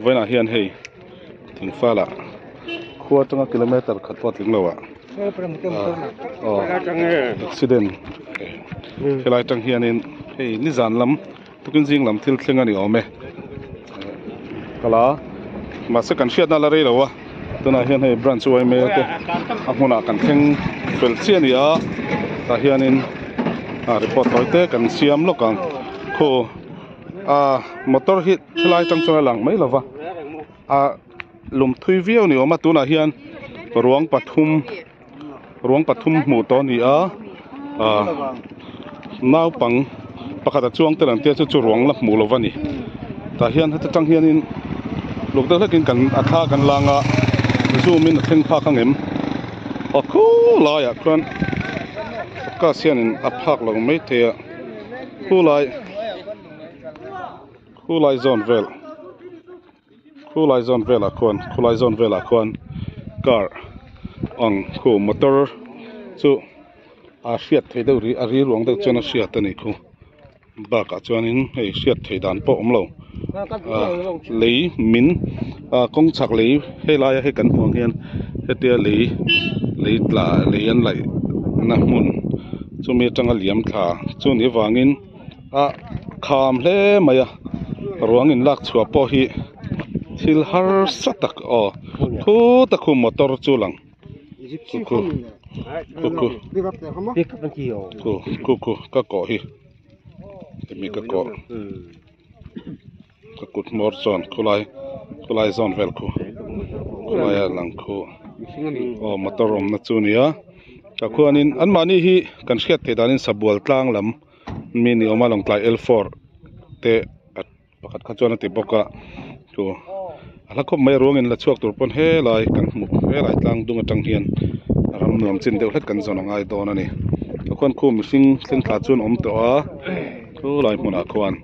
Vawiinah hian hei thingfala khua atanga kilometer khat pawh a tling lo ah aw accident helai atang hianin hei nizan lam Tukin zing lam thil thleng a ni awm e. Kala mahse kan hriatna la rei lo a, tunah hian hei branch yma te a hmunah kan thleng fel chiah a ni a, tah hianin a report tawi te kan siam lawk ang. Khu a motor hi helai atang chuan a lang mai lo va, a lum thui viau a ni awm a, tunah hian ruang pathum. Ruang pathum hmuh tawh a ni a ah naupang pakhat a chuang tel ang tia chu chu ruang la hmuh lova ni tah hian heta tang hianin luk deuh hlekin kan a thla kan lang a zoom in a thleng phak ang em aw khulaiah khuan focus hianin a phak lo maithei a khulai khulai zawn vel. Khulai zawn velah khuan khulai zawn velah khuan car ang khu motor chu a hriat theih deuh rih a ri ruang deuh chuan a hriat a ni khu bakah chuanin hei hriat theih dan pawh a awm lo ah lei min ah kawng chhak lei helaia hei kan hmuh ang hian hetia lei lei tla lei an laih na hmun chumi atanga liam thla chu nih avangin. A kham hle mai a ruang in lak chhuah pawh hi thil harsa tak aw khuta khu motor chu lang khu khu khu khu khu khu khu ka kawh hi hemi ka kawh ka kut hmawr chuan khulai khulai zawn vel khu khulai a lang khu aw motor awmna chu a ni a tah khuanin anmahni hi kan hriat theih danin sabual tlang lam. Mi ni awm a lawngtlai L four te pakhat kha chuan a ti bawk a chu a hla khawp mai a ruangin la chhuak tur pawn helai kan hmuh helai tlang dung atang hian ram nuam chin deuh hlek kan zawn a ngai dawn a ni tah khuan khu mihring thleng thla chuan awm tawh a khulai hmunah khuan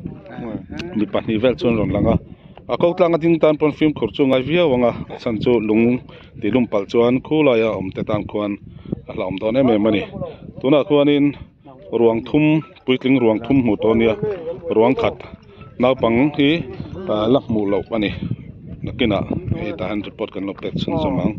mi pahnih vel chuan rawn lang a a ko tlang a ding tan pawn fimkhur chu a ngai viau ang a a chhan chu lung tih lum palh chuan khulaia awm te tan khuan a hlauhawm dawn em em a ni tunah khuanin. Ruang thum puitling ruang thum hmuh tawh a nia ruang khat naupang hi la hmuh loh a ni nakinah hei tah hian report kan lo pek chhunzawm ang.